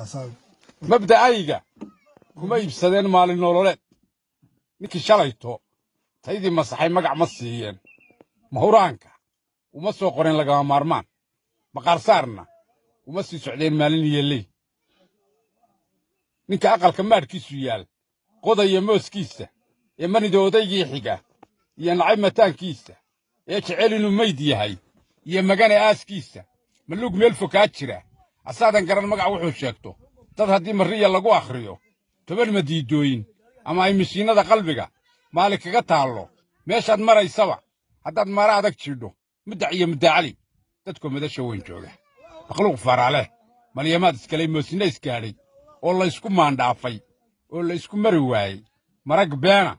Taasaa Mabda'ayga kuma iibsadeen maalin nololeed. Ninkii shalayto taydii masaxay magac ma siiyeen. Mahuraanka uma soo qoreen lagama maarmaan. Maqaarsaarna uma sii socdeen maalin iyo ley. Ninka aqalka maadhkiisu yaal qodaya mooskiisa ee manida odaygii xiga iyo nacay mataankiisa ee jecel inuu meyd yahay iyo magane aaskiisa maluug meel fokaa jira asaadan garan magac wuxuu sheegto. Dad haddii mariya lagu akhriyo 10 madiidooyin ama ay mishiinnada qalbiga maalin kaga taallo meeshaad maraysaba haddaad mara adag jidho muddac iyo muddacali dadkoo madasha weyn jooga makhluuq faraaleh malyamaad iskalay moosinna isgaadhay oo laysku maandhaafay oo la isku mari waayey marag beena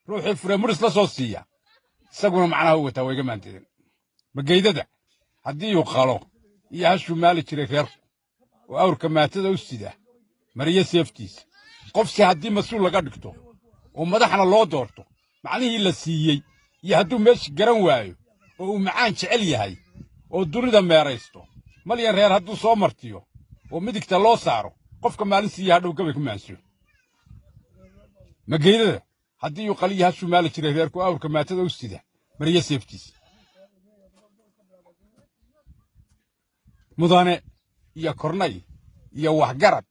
ruuxii fure muris la soo siiya isaguna macnaha u wataa wayga maanteeden. Mageydada haddii uu qalo iyo hashuu maali jiray reerku oo awrka maatada u sida mariyo seeftiisa. Qofsi haddii mas-uul laga dhigto oo madaxna loo doorto macnihii la siiyey iyo hadduu meesha garan waayo oo uu macaan jecel yahay oo dunida meeraysto malyan reer hadduu soo martiyo oo midigta loo saaro qofka maalin siiya hadhow gabay ku maansiyo. Mageydada haddii uu qaliyo hashuu maali jiray reerku awrka maatada u sida mariyo seeftiisa. Mudane iyo kornay iyo waxgarad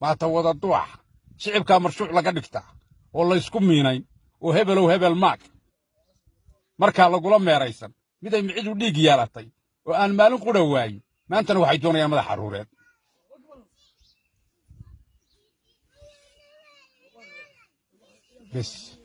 maata wada duwax shicibkaa marshuuc laga dhigtaa oo laysku miinayn oo hebelow hebel maag markaa lagula meeraysan mid ay micidu dhiig yeelatay oo aan maalin qudha waayin maantana waxay doonayaan madax carruureed. Bes.